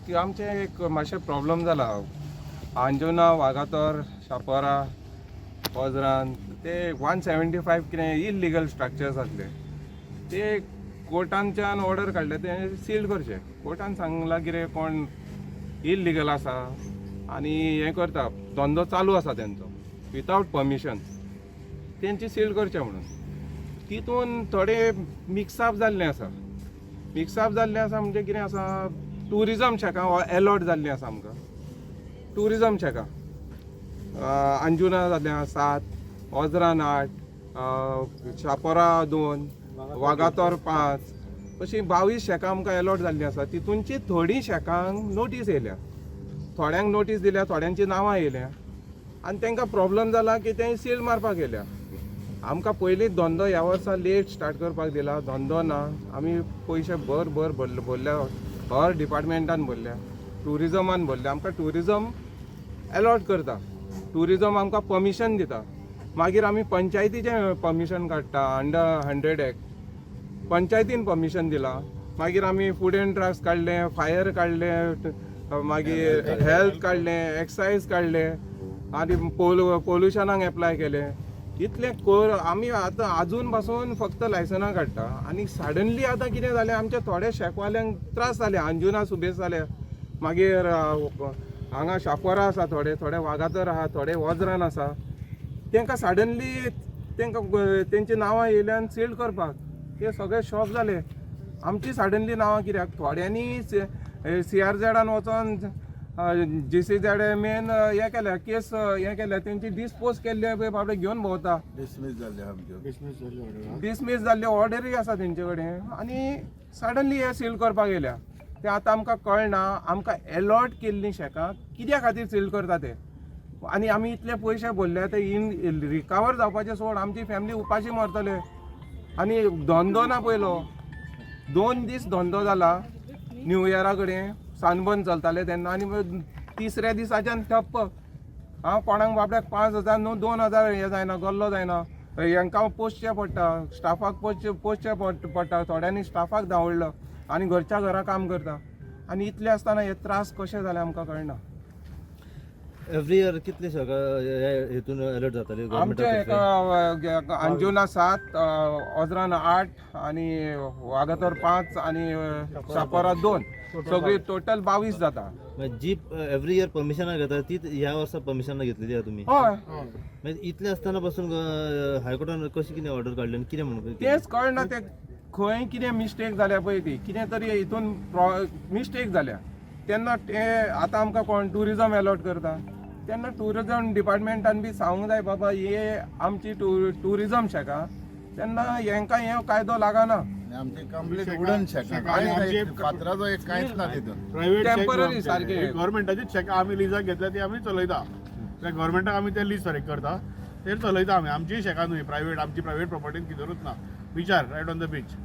एक आमचें एक मातशें प्रॉब्लम जाला. अंजुना, वागातोर, शापोरा, वज्रान ते 175 कितें इलिगल स्ट्रक्चर्स आसले, ते कोर्टानच्यान ऑर्डर काडले, ते सील करचे. कोर्टान सांगलां कितें कोण इलिगल आसा आनी हें करता, धंदो चालू आसा तेंचो वितावट परमिशन, तेंची सील करचें म्हणून. तितून थोडे मिक्सअप जाल्लें आसा. मिक्सअप जाल्लें आसा म्हणजे कितें आसा, ट्युरिजम शॅकां एलॉट जाल्लीं आसा आमकां. ट्युरिजम शॅकां अंजुना जाल्या 7, ओजरान 8, शापोरा 2, वागातोर 5, अशीं 22 शॅकां आमकां एलॉट जाल्लीं आसा. तितूनची थोडीं शॅकांक नोटीस येयल्या, थोड्यांक नोटीस दिल्या, थोड्यांची नांवां येयल्या आनी तांकां प्रॉब्लम जाला की ते सील मारपाक येयल्या. आमकां पयलींच धंदो ह्या वर्सा लेट स्टार्ट करपाक दिला. धंदो ना. आमी पयशे भर भर भरले, भरल्या, हर डिपार्टमेंटान भरल्या, ट्युरिजमान भरल्या. आमकां ट्युरिजम एलॉट करता, ट्युरिजम आमकां परमिशन दिता, मागीर आमी पंचायतीचें परमिशन काडटा अंडर 100 एक्ट. पंचायतीन परमिशन दिलां, मागीर आमी फूड एंड ड्रग्स काडले, फायर काडले, मागीर हेल्थ काडले, एक्सायज काडले आनी पोल्युशनाक एप्लाय केले. इतलें कर आमी आतां आजून पासून फक्त लायसनां काडटा आनी सडनली आतां कितें जालें, आमच्या थोड्या शॅकवाल्यांक त्रास जाले. अंजुना सुबेज जाले, मागीर हांगा शापोरा आसा थोडे, थोडे वागातर आहा, थोडे वज्रान आसा. तांकां सडनली तांकां तेंची नांवां येयल्यान सील करपाक ते सगळे शॉक जाले. आमची सडनली नांवां कित्याक? थोड्यांनी सीआरझेडान वचोन जीसीझेड मेन हें केल्या, केस हें केल्या, तेंची डिस्पोज केल्ले पळय बाबडे घेवन भोंवता. डिसमीस जाल्ले आमच्यो. डिसमीस जाल्ल्यो ऑर्डरी आसा तेंचे कडेन आनी सडनली हे सील करपाक येयल्या. ते आतां आमकां कळना, आमकां एलॉट केल्लीं शॅकां कित्या खातीर सील करता ते. आनी आमी इतले पयशे भरले, ते इन रिकवर जावपाचे सोड, आमची फॅमिली उपाशी मरतले. आनी धंदो ना. पयलो 2 दीस धंदो जाला, न्यू इयरा कडेन सानबंद चलताले तेन्ना, आनी तिसऱ्या दिसाच्यान ठप्प. हांव कोणाक बाबड्याक 5,000 न्हू, 2,000 हें जायना, गल्लो जायना. हेंकां पोसचें पडटा, स्टाफाक पोसचें पोसचें पडटा. थोड्यांनी स्टाफाक धांवडलो आनी घरच्या घरा काम करता. आनी इतलें आसतना हे त्रास कशे जाले आमकां कळना. एवरी इयर कितले सगळं हेतून अलर्ट जाताले? आमचे एका अंजुना 7, ओजरान 8 आनी वागातोर 5 आनी शापोरा 2, सगळी टोटल 22 जाता. जी एवरी इयर परमिशनां घेता, ती ह्या वर्सा परमिशनां घेतलेली आहा तुमी? हय. मागीर इतलें आसतना पासून हायकोर्टान कशी कितें ऑर्डर काडली आनी कितें म्हणून? तेच कळना, ते खंय कितें मिस्टेक जाल्या पळय, ती कितें तरी हितून मिस्टेक जाल्या. तेन्ना ते आतां आमकां कोण ट्युरिजम एलॉट करता तेन्ना ट्युरिजम डिपार्टमेंटान बी सांगूंक जाय, बाबा हे आमची टुरिजम शॅकां, तेन्ना हेंकां हे कायदो लागना. आनी आमची कंप्लीट वुडन शॅकां आणि कांय आमचे फातराचो एक कांयच ना तितून. प्रायव्हेट. Temporary सारखे. गव्हर्मेंटाची चेक आमी लिजाक घेतल्या, ती आमी चलयता. गव्हर्मेंटाक आमी ते लीज फारीक करता, ते चलयता आमी. आमची शेकां न्हय प्रायव्हेट, आमची प्रायव्हेट प्रॉपर्टीन भितरूच ना, बिचार, right on the beach.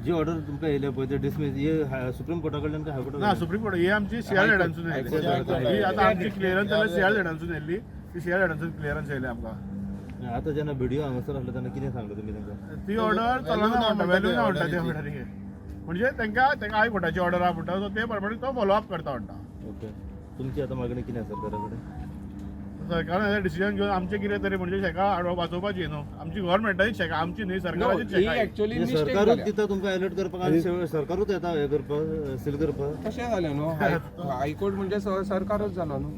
Ji order तुमकां येयल्या पळय ते डिसमीस, ही सुप्रीम कोर्टा कडल्यान काय हायकोर्टा? ना, सुप्रीम कोर्ट. ही आमची सीआर झेडांसून येयली. ही आतां आमची क्लियरन्स जाल्यार सीआर झेडांसून येयल्ली ती. सीआर झेडांसून क्लियरन्स येयली आमकां. आतां जेन्ना व्हिडिओ हांगासर आसलो तेन्ना कितें सांगलें तुमी तांकां? ती ऑर्डर चलना म्हणटा, व्हॅल्यू ना म्हणटा ते ऑर्डरीक. म्हणजे तांकां तांकां हायकोर्टाची ऑर्डर आहा म्हणटा, सो ते प्रमाणे तो फॉलो अप करता म्हणटा. ओके, तुमची आतां मागणी कितें आसा सरकारा कडेन? सरकारान डिसिजन घेवन आमचें कितें तरी म्हणजे शेकां वाचोवपाची न्हू. आमची गव्हर्मेंटाची शेकां, आमची न्हय, सरकाराची ही शेकां. एक्चुअली म्हणजे मिस्टेक सरकारूच जाल्या. दिता तुमकां अलर्ट करपाक आनी सरकारूच येता हें करपाक, सील करपाक? तशें जालें न्हू, हायकोर्ट म्हणजे सरकारूच जालो न्हू.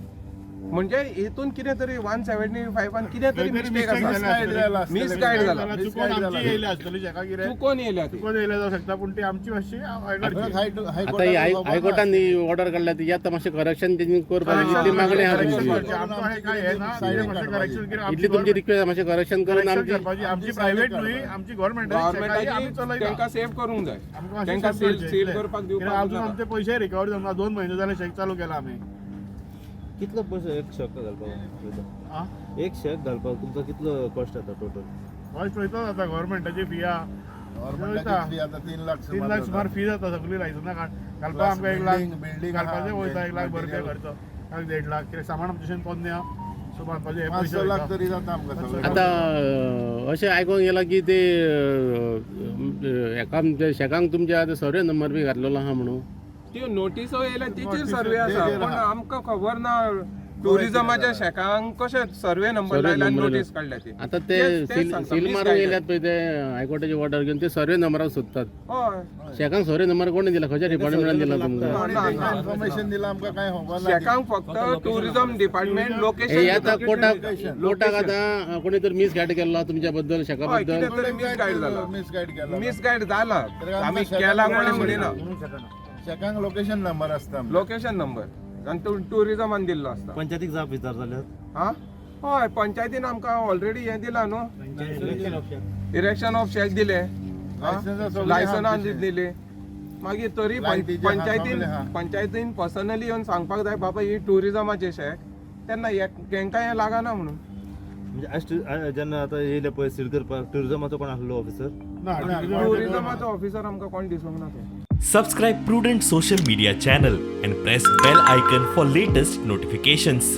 म्हणजे हितून कितें तरी 175 कितें तरी खंय तरी मिस्टेक mistake आसा. जाल्या आसतली. मिसगायड जाला. चुकोन आमची येयली आसतली शेकां कितें. चुकोन येयल्या ती. चुकोन येयल्या जावं शकता, पूण ती आमची मातशी हें करची. आता ही हायकोर्टान ही ऑर्डर काडल्या ती आता मातशें करेक्शन तेंची करपाक इतली मागणी आहा Correction तुमची. करचें. आमकां हें काय हें ना, तेजें मातशें correction कितें आमची इतली तुमची रिक्वेस्ट, मातशें करेक्शन करून correction आमची करपाची. आमची प्रायव्हेट न्हय, आमची गव्हर्मेंटाची शेकां ही आमी गव्हर्मेंटाची चलयता. तांकां सेव करूंक जाय. आमकां मातशें तांकां save seal करचें सील इतलें. करपाक कित्याक दिवपाक अजून नाका. आमचे पयशे रिकवर जावंक ना. 2 म्हयने जाले शेक चालू केला आमी. कितलो पयसो एक शॅक घालपाक वयता? आं? एक शॅक घालपाक तुमकां कितलो कॉस्ट जाता टोटल? कॉस्ट वयताच आतां गव्हर्मेंटाची फी आहा. गव्हर्मेंटाची फी आतां 3 लाख. 3 लाख सुमार फी जाता सगळी लायसनां घालपाक आमकां. 1 लाख बिल्डींग घालपाचें वयता, 1 लाख भरपे खर्च, लाख 1.5 लाख, कित्याक सामान आमचें पोन्नें आहा, सो बांदपाचें हे पांच पयशे स लाख वयता. तरी जाता आमकां सगळें. आतां अशें आयकोंक येयलां की ते हेका आमच्या शेकांक तुमच्या आतां सर्वे नंबर बी घातलेलो आहा म्हणून. त्यो नोटिसो येयल्या तेचेर नोटीस सर्वे आसा, तेजेर पण आहा. आमकां खबर ना टुरिजमाच्या शेकांक कशें सर्वे नंबर Survey लायला number notice काडल्या ती. आता ते तेच- तेच सील सांगता, सील मारून misguided. येयल्यात पळय ते हायकोर्टाची ऑर्डर घेवन ते सर्वे नंबराक सोदतात. हय. शेकांक सर्वे नंबर कोणी दिला, खंयच्या डिपार्टमेंटान दिला तुमकां? ना, ना, ना. इन्फॉर्मेशन दिला आमकां काय खबर ना. शेकांक फक्त टुरिझम डिपार्टमेंट हे लोकेशन. आता कोर्टाक कोर्टाक आतां कोणी तर मिसगायड केल्लो तुमच्या बद्दल, शेका हय, बद्दल. कितें तरी मिसगायड जाला. मिसगायड केला. मिसगायड जाला, तर आमकां आमी शेकांक केला कोणी लोकेशन म्हणिना. शेकांक लोकेशन नंबर आसता आमचो. लोकेशन नंबर आनी तो टुरिजमान दिल्लो आसता. पंचायतीक जाप विचार जाल्यार हा, हय, पंचायतीन आमकां ऑलरेडी हें दिलां न्हू, इरेक्शन ऑफ शॅक दिलें, लायसन्सां सगळीं लायसनां आहा आमची. दिली. मागीर तरी लायटीचें आहा, पंचायतीन सगळें आहा. पंचायतीन पर्सनली येवन सांगपाक जाय, बाबा ही टुरिजमाचें शॅक, तेन्ना हेंकां हें लागना म्हणून. म्हणजे आज जेन्ना आतां येयले पळय सील करपाक, टुरिजमाचो कोण आसलो ऑफिसर? ना. टुरिजमाचो ऑफिसर आमकां कोण दिसूंक ना थंय. Subscribe Prudent Social Media channel and press bell icon for latest notifications.